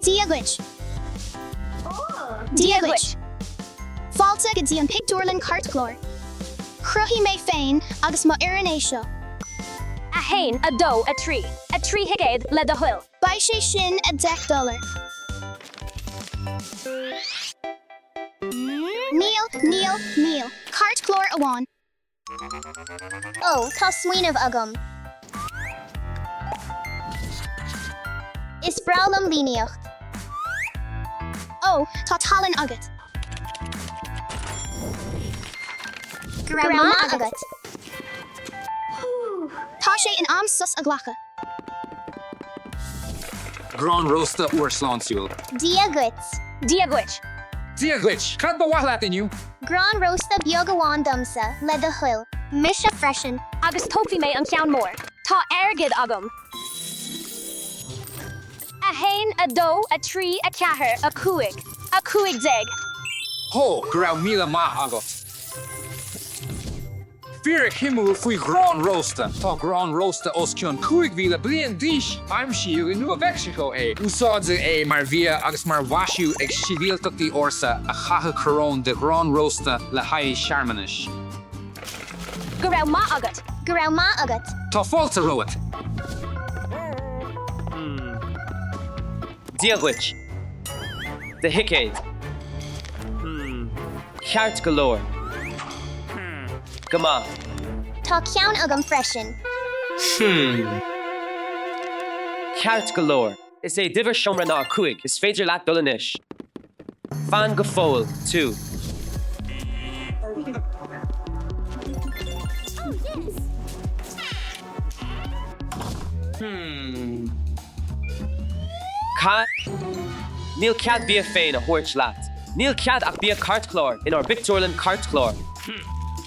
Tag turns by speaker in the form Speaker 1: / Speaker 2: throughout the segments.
Speaker 1: Dia dhuit. Dia dhuit. Fáilte go dtí an pictiúrlann cairtchláir. Chruthaigh mé féin agus mo fhoireann é seo.
Speaker 2: 1, 2, 3. 3 thicéad, le do thoil.
Speaker 1: Beidh sé sin 10 dollar. Níl, níl, níl. Cairtchlár amháin.
Speaker 3: Ó, tá smaoineamh agam. Is breá liom líníocht.
Speaker 1: Ó, tá tallann agat.
Speaker 3: Go raibh maith agat.
Speaker 1: Tá sé in am sos a ghlacadh.
Speaker 4: Grán rósta úr sláintiúil.
Speaker 3: Dia dhuit.
Speaker 2: Dia dhuit.
Speaker 4: Dia dhuit. Cad ba mhaith leat inniu?
Speaker 3: Grán rósta beag amháin domsa, le do thoil. Mise freisin.
Speaker 2: Agus tógfaidh mé an ceann mór. Tá airgead agam. 1, 2, 3, 4, 5, 15.
Speaker 4: Hó, go raibh míle maith agat. Fíric shuimiúil faoi ghrán rósta. Tá grán rósta os cionn 5,000 bliain d'aois. Aimsíodh i Nua-Mheicsiceo é. Úsáideadh é mar bhia agus mar mhaisiú ag sibhialtachtaí ársa a chaitheadh coróin de ghrán rósta le haghaidh searmanais.
Speaker 2: Go raibh maith agat.
Speaker 3: Go raibh maith agat.
Speaker 4: Tá fáilte romhat.
Speaker 5: Dia dhuit. Do thicéad. Ceart go leor. Go maith.
Speaker 3: Tá ceann agam freisin.
Speaker 5: Ceart go leor. Is é d'uimhir seomra ná 5. Is féidir leat dul anois. Fan go fóill, tú. Cad? Níl cead bia féin a thabhairt leat. Níl cead ach bia cairtchláir inár bpictiúrlann cairtchláir.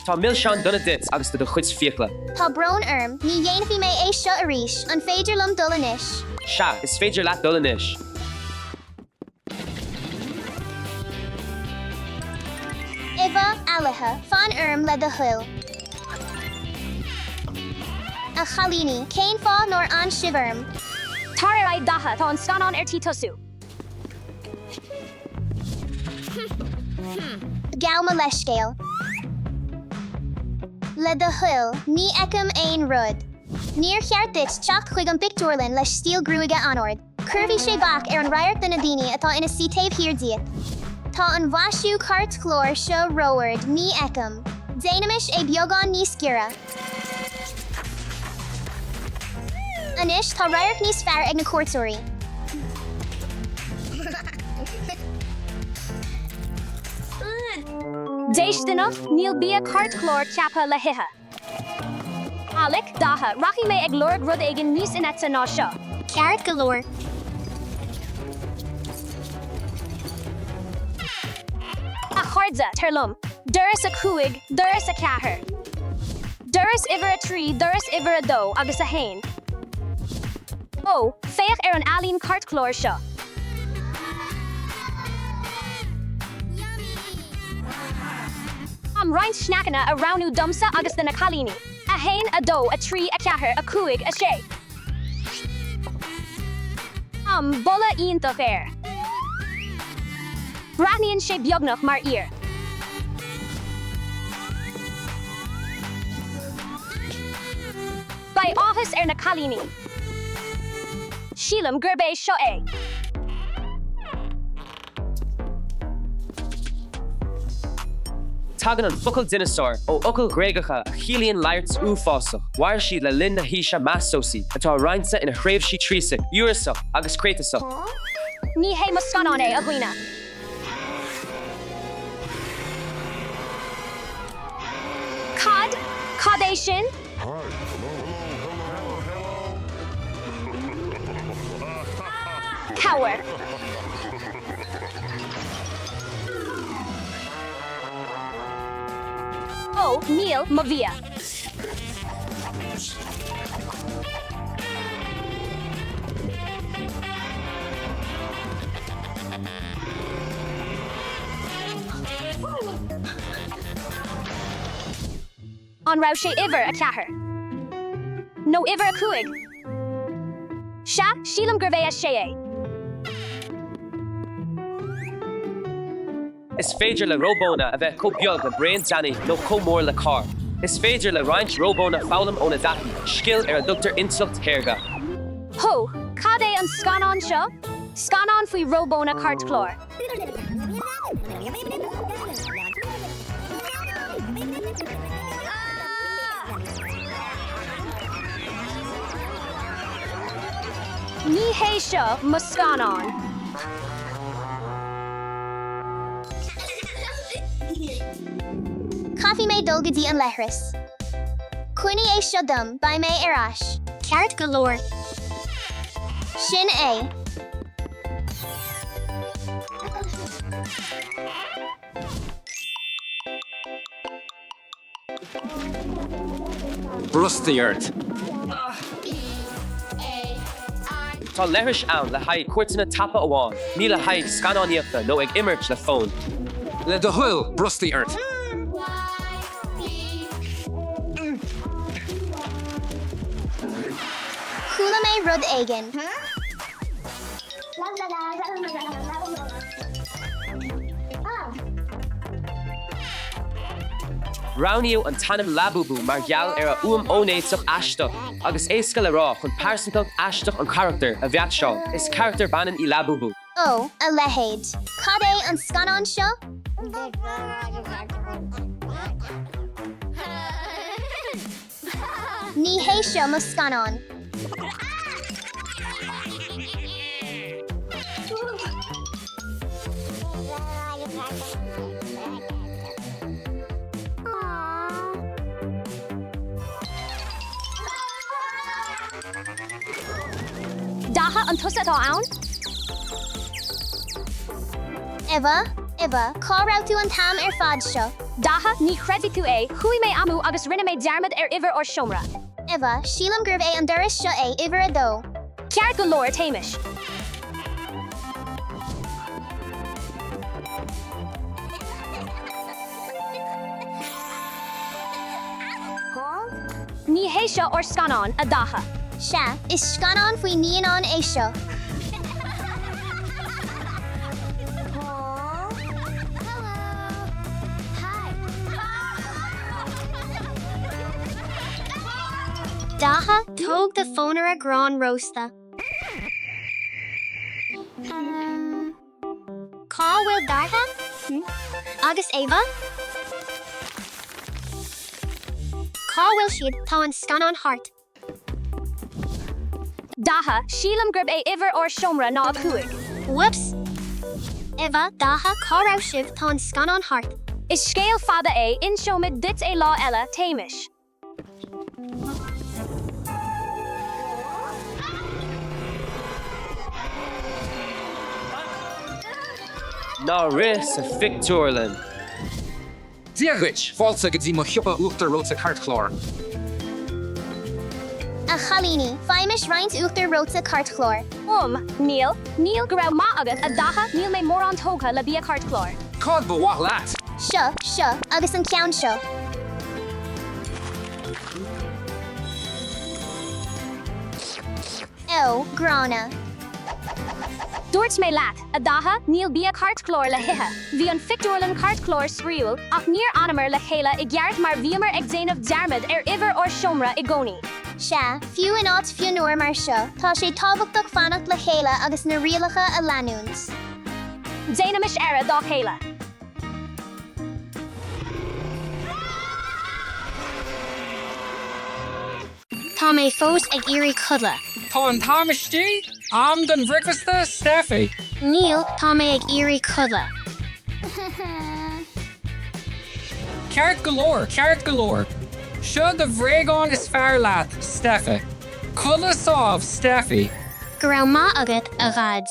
Speaker 5: Tá milseáin dona duit agus do do chuid fiacla.
Speaker 3: Tá brón orm, ní dhéanfaidh mé é seo arís, an féidir liom dul anois?
Speaker 5: Sea, is féidir leat dul anois.
Speaker 3: Uibhe alaithe, fan orm le do thoil. A chailíní, cén fáth nár fhan sibh orm?
Speaker 2: Tar ar aghaidh Datha, tá an scannán ar tí tosú.
Speaker 3: Gabh mo leithscéal. Le do thoil, ní fheicim aon rud. Níor cheart duit teacht chuig an bpictiúrlann le stíl gruaige an-ard. Cuirfidh sé bac ar an radharc do na daoine atá ina suí taobh thiar díot. Tá an mhaisiú cairtchláir seo ró-ard, ní fheicim. Déanaimis é beagán níos giorra. Anois tá radharc níos fearr ag na cuairteoirí.
Speaker 2: Déistineach, níl bia cairtchláir ceaptha le hithe. Alec, Datha, rachaidh mé ag lorg rud éigin níos inite ná seo.
Speaker 3: Ceart go leor.
Speaker 2: A chairde, tar liom. Doras 5, doras 4. Doras uimhir 3, doras uimhir 2 agus 1. Ó, féach ar an ealaín cairtchláir seo. Am roinnt sneaiceanna a roghnú domsa agus do na cailíní. 1, 2, 3, 4, 5, 6. Am, boladh iontach air. Breathnaíonn sé beagnach mar fhíor. Beidh áthas ar na cailíní. Sílim gurb é seo é.
Speaker 5: Tagann an focal dineasár ó fhocail Ghréagacha a chiallaíonn laghairt uafásach. Mhair siad le linn na haoise Measósaí, atá roinnte ina thréimhsí Triasach, Iúrasach agus Créatásach.
Speaker 2: Ní hé mo scannán é, a dhaoine. Cad? Cad é sin? Cabhair. Ó, níl, mo bhia. An raibh sé uimhir a ceathair? Nó uimhir a cúig? Sea, sílim gurbh é a sé é.
Speaker 5: Is féidir le róbónna a bheith chomh beag le braon deannaigh nó chomh mór le carr. Is féidir le roinnt róbónna foghlaim óna dtaithí, scil ar a dtugtar intleacht shaorga.
Speaker 2: Hó, cad é an scannán seo? Scannán faoi róbónna cairtchláir. Ní hé seo mo scannán.
Speaker 3: Caithfidh mé dul go dtí an leithreas. Coinnigh é seo dom, beidh mé ar ais.
Speaker 1: Ceart go leor.
Speaker 3: Sin é.
Speaker 4: Brostaigh ort.
Speaker 5: Tá leithris ann le haghaidh cuairteanna tapa amháin, ní le haghaidh scannánaíochta nó ag imirt le fóin.
Speaker 4: Le do thoil, brostaigh ort.
Speaker 3: Chuala mé rud éigin.
Speaker 5: Roghnaíodh an t-ainm Labubu mar gheall ar a fhuaim fhóinéiteach aisteach agus éasca le rá chun pearsantacht aisteach an charachtair a mheaitseáil. Is carachtar baineann í Labubu.
Speaker 3: Ó, a leithéid. Cad é an scannán seo? Ní hé seo mo scannán.
Speaker 2: Datha, an tusa atá ann?
Speaker 3: Eva, Eva, cá raibh tú an t-am ar fad seo?
Speaker 2: Datha, Ní chreidfidh tú é, chuaigh mé amú agus rinne mé dearmad ar uimhir ár seomra.
Speaker 3: Eva, Sílim gurbh é an doras seo é, uimhir a dó.
Speaker 2: Ceart go leor, téimis. Ní hé seo ár scannán, a Dhatha.
Speaker 3: Sea, is scannán faoi naíonáin é seo.
Speaker 1: Datha, Tóg do phónaire grán rósta. Cá bhfuil Datha? Agus Eva? Cá bhfuil siad? Tá an scannán thart.
Speaker 2: Datha, Sílim gurb é uimhir ár seomra ná 5.
Speaker 1: Whoops! Eva, Datha, cá raibh sibh? Tá an scannán thart.
Speaker 2: Is scéal fada é, inseoimid duit é lá eile, téimis.
Speaker 5: Ná rith sa phictiúrlann!
Speaker 4: Dia dhuit! Fáilte go dtí mo shiopa uachtar reoite cairtchláir.
Speaker 3: A chailíní, faighimis roinnt uachtar reoite cairtchláir.
Speaker 2: Umm, níl, níl, go raibh maith agat, a Dhatha, níl mé mórán tógtha le bia cairtchláir.
Speaker 4: Cad ba mhaith leat?
Speaker 3: Seo, seo, agus an ceann seo. Ó, gránna.
Speaker 2: Dúirt mé leat, a Dhatha, níl bia cairtchláir le hithe. Bhí an phictiúrlann cairtchláir spraíúil, ach níor fhanamar le chéile i gceart mar bhíomar ag déanamh dearmad ar uimhir ár seomra i gcónaí.
Speaker 3: Sea, fiú in áit fionnuar mar seo, tá sé tábhachtach fanacht le chéile agus na rialacha a leanúint.
Speaker 2: Déanaimis aire dá chéile.
Speaker 1: Tá mé fós ag iarraidh codladh.
Speaker 6: Tá an t-am istigh? Am don bhricfeasta, Steffi.
Speaker 1: Níl, tá mé ag iarraidh codladh.
Speaker 6: Ceart go leor, ceart go leor. Seo do bhréagán is fearr leat, Steffi. Codladh sámh, Steffi.
Speaker 1: Go raibh maith agat, a Dhaid.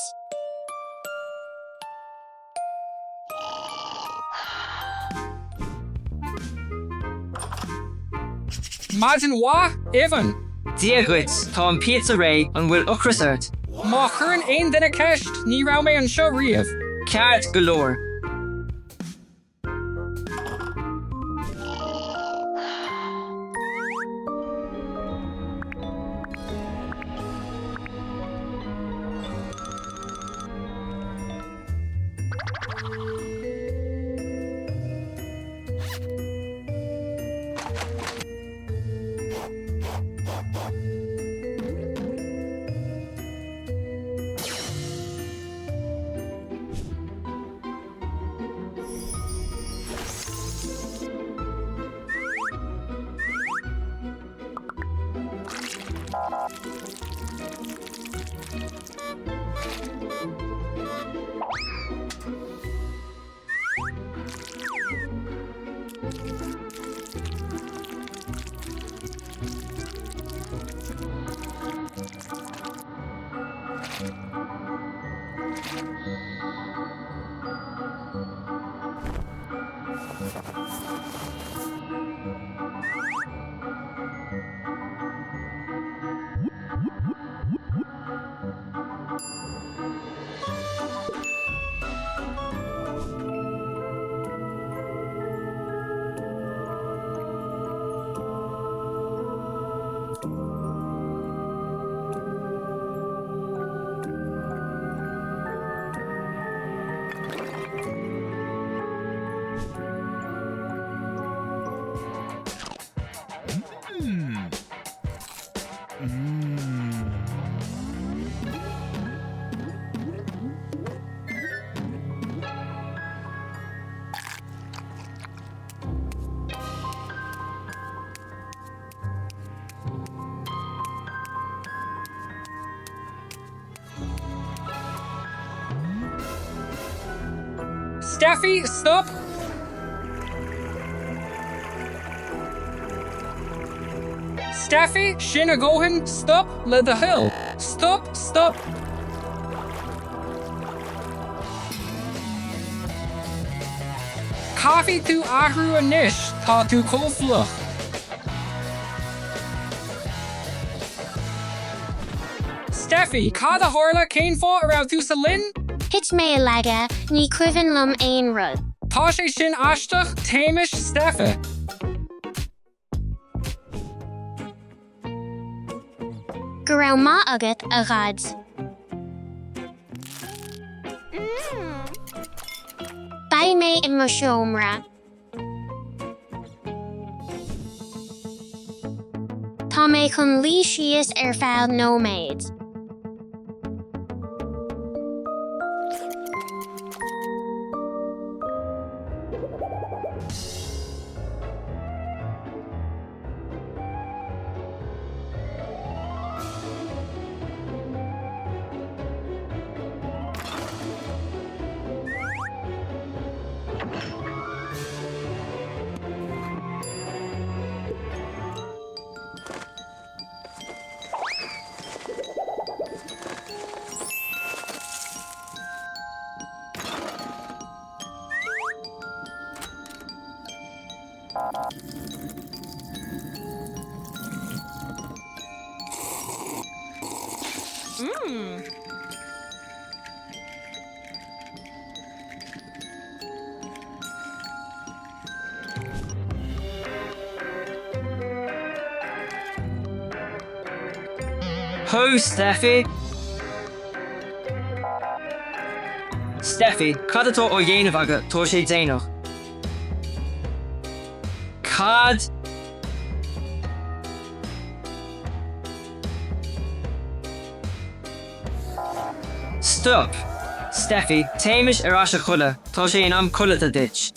Speaker 6: Maidin mhaith, Ivan!
Speaker 7: Dia dhuit, tá an píotsa réidh, an bhfuil ocras ort?
Speaker 6: Má chuireann aon duine ceist, ní raibh mé anseo riamh.
Speaker 7: Ceart go leor.
Speaker 6: Steffi, stop! Steffi, sin a dhóthain, stop le do thoil. Stop, stop! Caithfidh tú athrú anois, tá tú chomh fliuch. Steffi, cad a tharla, cén fáth a raibh tú sa linn?
Speaker 8: Thit mé i laige, ní cuimhin liom aon rud.
Speaker 6: Tá sé sin aisteach, téimis Steffi.
Speaker 8: Go raibh maith agat, a Dhaid. Beidh mé i mo sheomra. Tá mé chun luí síos ar feadh nóiméid.
Speaker 7: Ho, Steffi! Steffi, cad atá á dhéanamh agat? Tá sé déanach. Cad? Stop! Steffi, téimis ar ais a chodladh, tá sé in am codlata duit.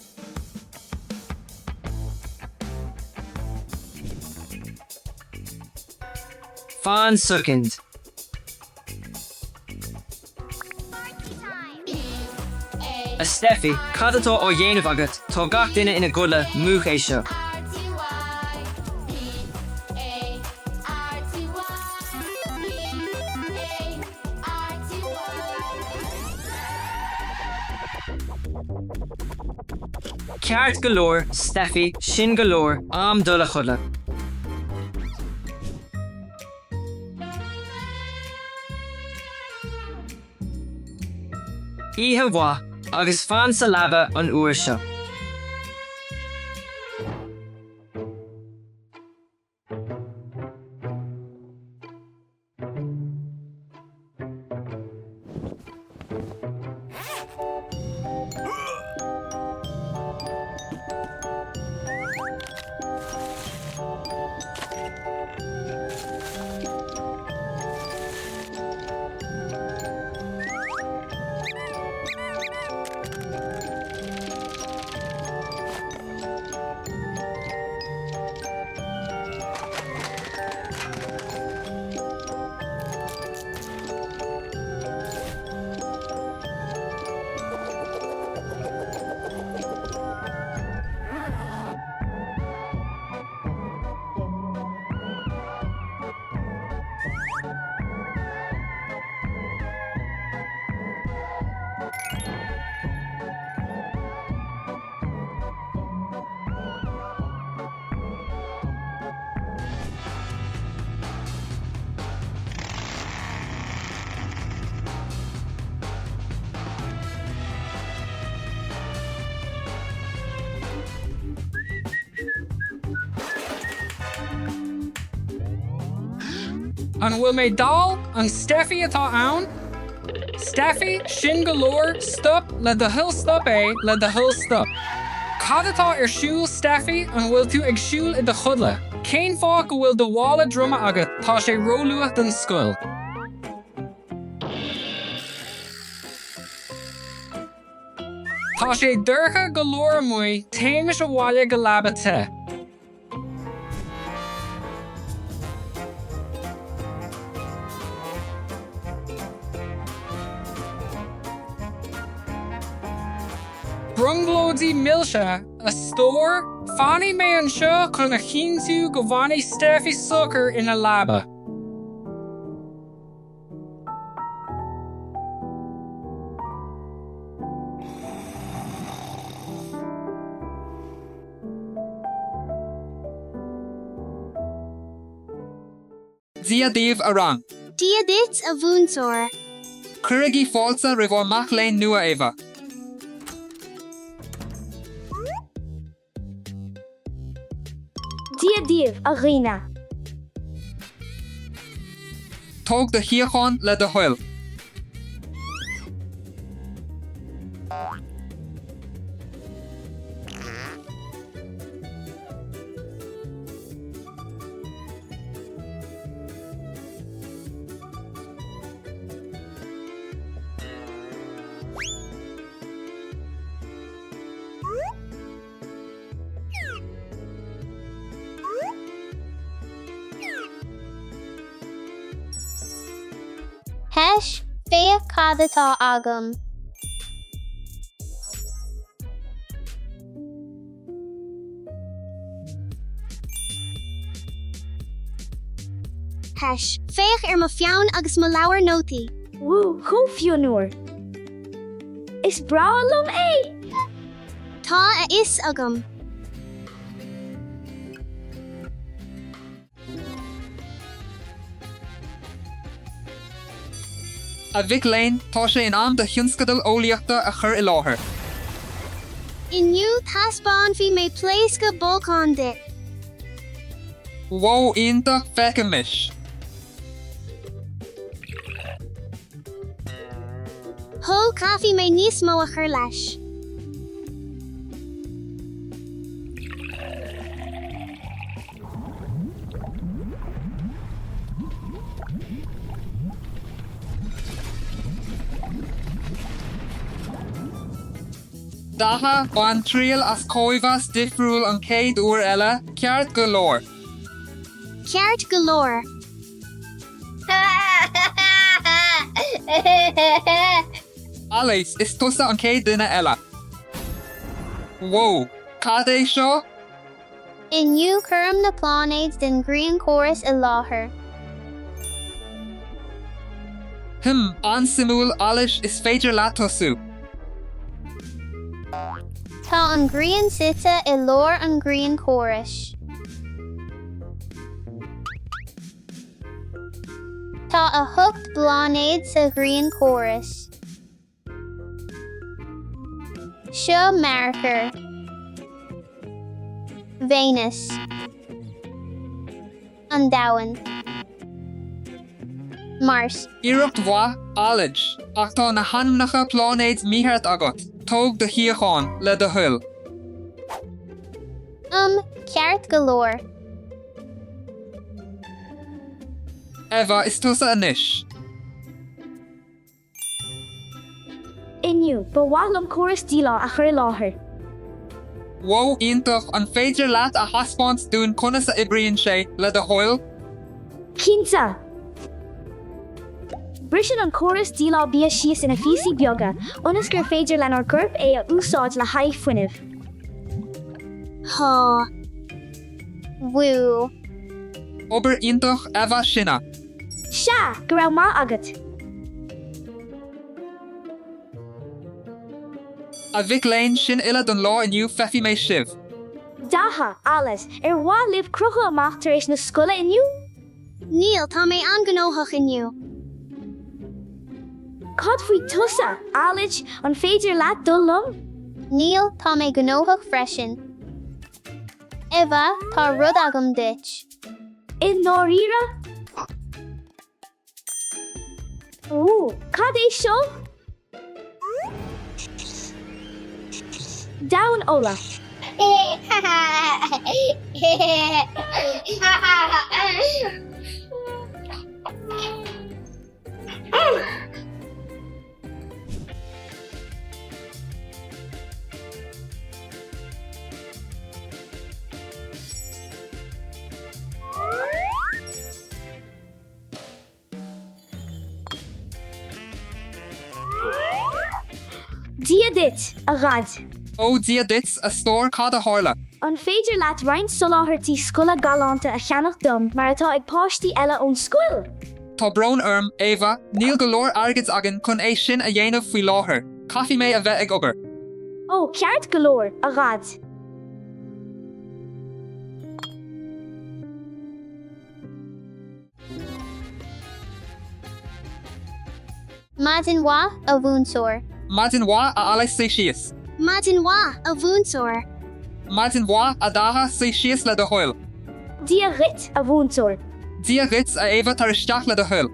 Speaker 7: Fan soicind. A Steffi, cad atá á dhéanamh agat? Tá gach duine ina gcodladh, múch é seo. Ceart go leor, Steffi, sin go leor, am dul a chodladh. Oíche mhaith, agus fan sa leaba an uair seo.
Speaker 6: An bhfuil mé dall? An Steffi atá ann? Steffi, Sin go leor, stop, le do thoil stop é, le do thoil stop. Cad atá ar siúl Steffi, an bhfuil tú ag siúl i do chodladh? Cén fáth go bhfuil do mhála droma agat, tá sé róluath don scoil. Tá sé dorcha go leor amuigh, téimis abhaile go leaba te. Brionglóidí milse, a stór, fanfaidh mé anseo chun a chinntiú go bhfanfaidh Steffi socair ina leaba.
Speaker 4: Dia daoibh, a rang.
Speaker 3: Dia duit, a mhúinteoir.
Speaker 4: Cuirigí fáilte roimh ár mac léinn nua, Eva.
Speaker 9: Dia daoibh, a dhaoine.
Speaker 4: Tóg do shuíochán le do thoil.
Speaker 3: Heis, féach cad atá agam. Heis, féach ar mo pheann agus mo leabhar nótaí.
Speaker 9: Wú, chomh fionnuar! Is breá liom é!
Speaker 3: Tá a fhios agam.
Speaker 4: A mhic léinn, tá sé in am do thionscadal eolaíochta a chur i láthair.
Speaker 3: Inniu taispeánfaidh mé pléascadh bolcáin duit.
Speaker 4: Wó, iontach, feicimis!
Speaker 3: Hó, caithfidh mé níos mó a chur leis.
Speaker 4: Datha, Bain triail as cóimheas difriúil an chéad uair eile, ceart go leor.
Speaker 3: Ceart go leor.
Speaker 4: Alice, is tusa an chéad duine eile. Whoa, cad é seo?
Speaker 3: Inniu cuirim na pláinéid den ghrianchóras i láthair.
Speaker 4: Hm, an-suimiúil, Alice, is féidir leat tosú.
Speaker 3: Tá an ghrian suite i lár an ghrianchórais. Tá 8 bpláinéad sa ghrianchóras. Seo Mearcair. Véineas. An Domhan. Mars.
Speaker 4: Iarracht mhaith, Alice, ach tá na hainmneacha pláinéid mícheart agat. Tóg do shuíochán, le do thoil.
Speaker 3: Um, ceart go leor.
Speaker 4: Eva, is tusa anois.
Speaker 9: Inniu, ba mhaith liom córas díleá a chur i láthair.
Speaker 4: Wó, iontach, an féidir leat a thaispeáint dúinn conas a oibríonn sé, le do thoil?
Speaker 9: Cinnte! Briseann an córas díleá bia síos ina phíosaí beaga ionas gur féidir lenár gcorp é a úsáid le haghaidh fuinnimh.
Speaker 3: Há. Wú.
Speaker 4: Obair iontach, Eva, sin ea.
Speaker 9: Sea, go raibh maith agat.
Speaker 4: A mhic léinn, sin uile don lá inniu, feicfidh mé sibh.
Speaker 9: Datha, Alice, ar mhaith libh crochadh amach tar éis na scoile inniu?
Speaker 3: Níl, tá mé an-ghnóthach inniu.
Speaker 9: Cad faoi tusa, Alice, an féidir leat dul liom?
Speaker 3: Níl, tá mé gnóthach freisin. Eva, tá rud agam duit.
Speaker 9: I ndáiríre? Wú, cad é seo? Damhán alla. Dia duit, a Dhaid.
Speaker 6: Ó, Dia duit, a stór, cad a tharla?
Speaker 9: An féidir leat roinnt soláthairtí scoile galánta a cheannach dom mar atá ag páistí eile ón scoil?
Speaker 6: Tá brón orm, Éabha, níl go leor airgid againn chun é sin a dhéanamh faoi láthair. Caithfidh mé a bheith ag obair.
Speaker 9: Ó, ceart go leor, a Dhaid.
Speaker 3: Maidin mhaith, a mhúinteoir.
Speaker 6: Maidin mhaith, a Alice, suigh síos.
Speaker 3: Maidin mhaith, a mhúinteoir.
Speaker 6: Maidin mhaith, a Dhatha, suigh síos le do thoil.
Speaker 9: Dia dhuit, a mhúinteoir.
Speaker 6: Dia dhuit, a Éabha, tar isteach le do thoil.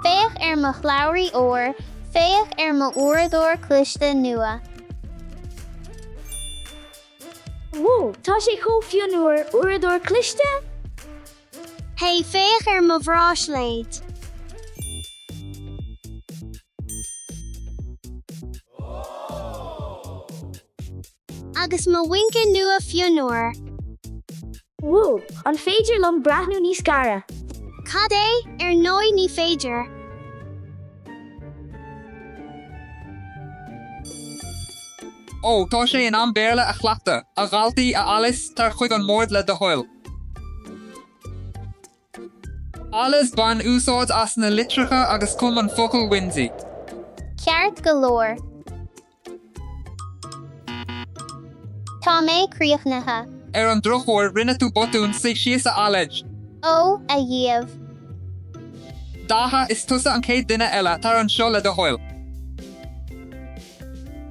Speaker 3: Féach ar mo shlabhraí óir, féach ar mo uaireadóir cliste nua.
Speaker 9: Wú, tá sé chomh fionnuar, uaireadóir cliste?
Speaker 3: Hey, féach ar mo bhráisléad! Agus mo mhuince nua fionnuar!
Speaker 9: Wú, an féidir liom breathnú níos gaire?
Speaker 3: Cad é? Ar ndóigh ní féidir.
Speaker 6: Ó, tá sé in am Béarla a chleachtadh, a dhaltaí, a Alice, tar chuig an mbord le do thoil. Alice, bain úsáid as na litreacha agus cum an focal windy.
Speaker 3: Ceart go leor. Tá mé críochnaithe.
Speaker 6: Ar an drochuair, rinne tú botún, suigh síos a Alex.
Speaker 3: Ó, a Dhia.
Speaker 6: Datha, is tusa an chéad duine eile, tar anseo le do thoil.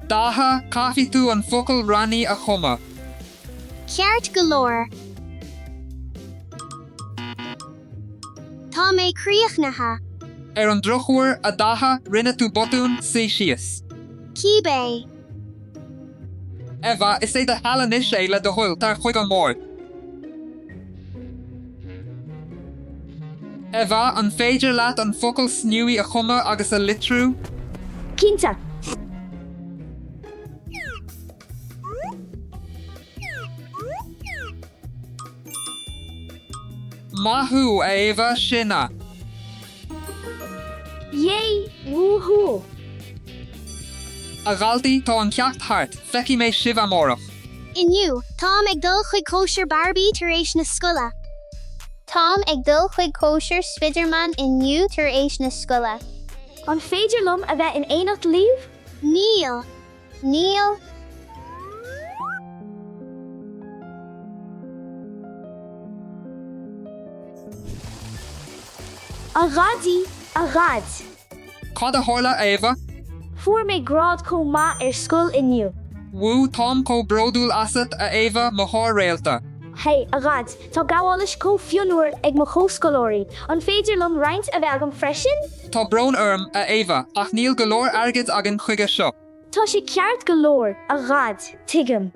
Speaker 6: Datha, caithfidh tú an focal rainy a chumadh.
Speaker 3: Ceart go leor. Tá mé críochnaithe.
Speaker 6: Ar an drochuair, a Datha, rinne tú botún, suigh síos.
Speaker 3: Cibé.
Speaker 6: Eva, is é do sheal anois é, le do thoil, tar chuig an mbord. Eva, an féidir leat an focal snowy a chumadh agus a litriú?
Speaker 9: Cinnte.
Speaker 6: Maith thú, a Éabha, sin a.
Speaker 9: Yay! Wúhú!
Speaker 6: A dhaltaí, tá an ceacht thart, feicfidh mé sibh amárach.
Speaker 3: Inniu, táim ag dul chuig cóisir Barbie tar éis na scoile. Táim ag dul chuig cóisir Spiderman inniu tar éis na scoile.
Speaker 9: An féidir liom a bheith in éineacht libh?
Speaker 3: Níl. Níl.
Speaker 9: A Dhaidí, a Dhaid.
Speaker 6: Cad a tharla, a Éabha?
Speaker 9: Fuair mé grád chomh maith ar scoil inniu.
Speaker 6: Wú, táim chomh bródúil asat, a Éabha, mo shár-réalta.
Speaker 9: Hey, a Dhaid, tá gabhálais chomh fionnuar ag mo chomhscoláirí. An féidir liom roinnt a bheith agam freisin?
Speaker 6: Tá brón orm, a Éabha, ach níl go leor airgid againn chuige seo.
Speaker 9: Tá sé ceart go leor, a Dhaid, tuigim.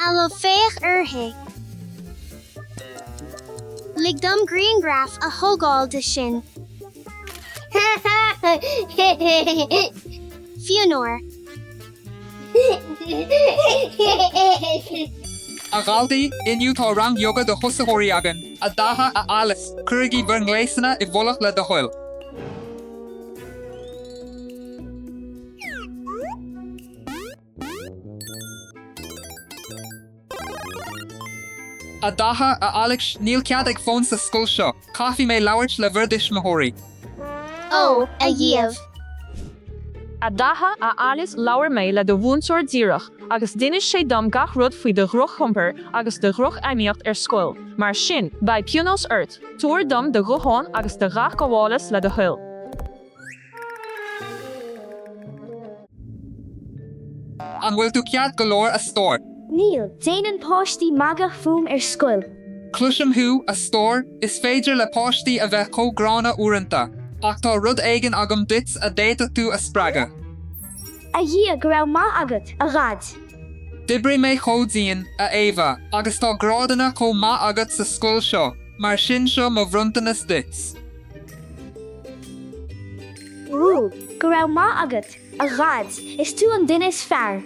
Speaker 3: Aló féach uirthi. Lig dom grianghraf a thógáil de sin. Fionnuar.
Speaker 6: A dhaltaí, inniu tá rang yoga do thosaitheoirí againn. A Dhatha, a Alice, cuirigí bhur ngléasanna i bhfolach le do thoil. A Dhatha, a Alex, níl cead ag fóin sa scoil seo. Caithfidh mé labhairt le bhur dtuismitheoirí.
Speaker 3: Ó, a Dhia.
Speaker 10: A Dhatha, a Alice, labhair mé le do mhúinteoir díreach agus d'inis sé dom gach rud faoi do dhrochiompar agus do dhrochfheidhmíocht ar scoil. Mar sin, beidh pionós ort. Tabhair dom do ghuthán agus do gach gabhálas le do thoil.
Speaker 6: An bhfuil tú ceart go leor a stór?
Speaker 9: Níl, déanann páistí magadh fúm ar scoil.
Speaker 6: Cloisim thú, a stór, is féidir le páistí a bheith chomh gránna uaireanta, ach tá rud éigin agam duit a d'fhéadfadh tú a spreagadh.
Speaker 9: A Dhia, go raibh maith agat, a Dhaid.
Speaker 6: D'oibrigh mé chomh dian, a Éabha, agus tá grádanna chomh maith agat sa scoil seo, mar sin seo mo bhronntanas duit.
Speaker 9: Wú, go raibh maith agat, a Dhaid, is tú an duine is fearr.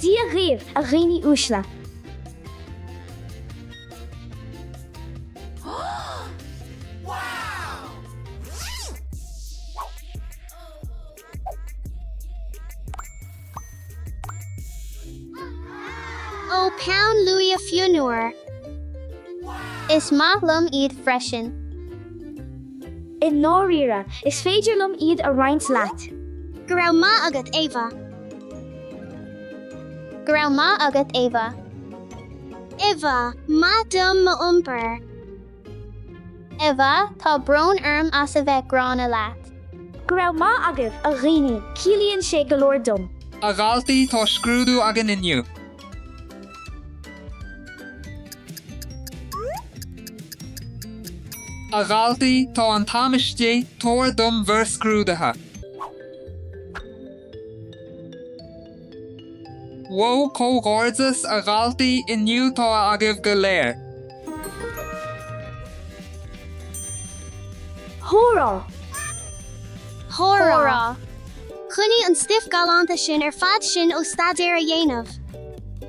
Speaker 9: Dia dhaoibh, a dhaoine uaisle.
Speaker 3: Ó, peann luaidhe fionnuar. Is maith liom iad freisin.
Speaker 9: I ndáiríre, is féidir liom iad a roinnt leat.
Speaker 3: Go raibh maith agat, Ava. Go raibh maith agat, Ava. Eva, Maith dom m'iompar. Eva, Tá brón orm as a bheith gránna leat.
Speaker 9: Go raibh maith agaibh, a dhaoine, ciallaíonn sé go leor dom.
Speaker 6: A dhaltaí, tá scrúdú againn inniu. A dhaltaí, tá an t-am istigh, tabhair dom bhur scrúduithe. Wó, comhghairdeas, a dhaltaí, inniu tá A agaibh go léir.
Speaker 9: Hurá!
Speaker 3: Hurá! Choinnigh an stuif galánta sin ar fad sinn ó staidéar a dhéanamh.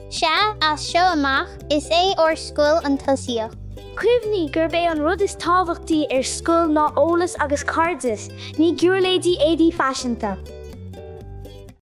Speaker 3: Sea, as seo amach, is é ár scoil an tosaíocht.
Speaker 9: Cuimhnigh gurb é an rud is tábhachtaí ar scoil ná eolas agus cairdeas, ní giúirléidí éadaí faiseanta.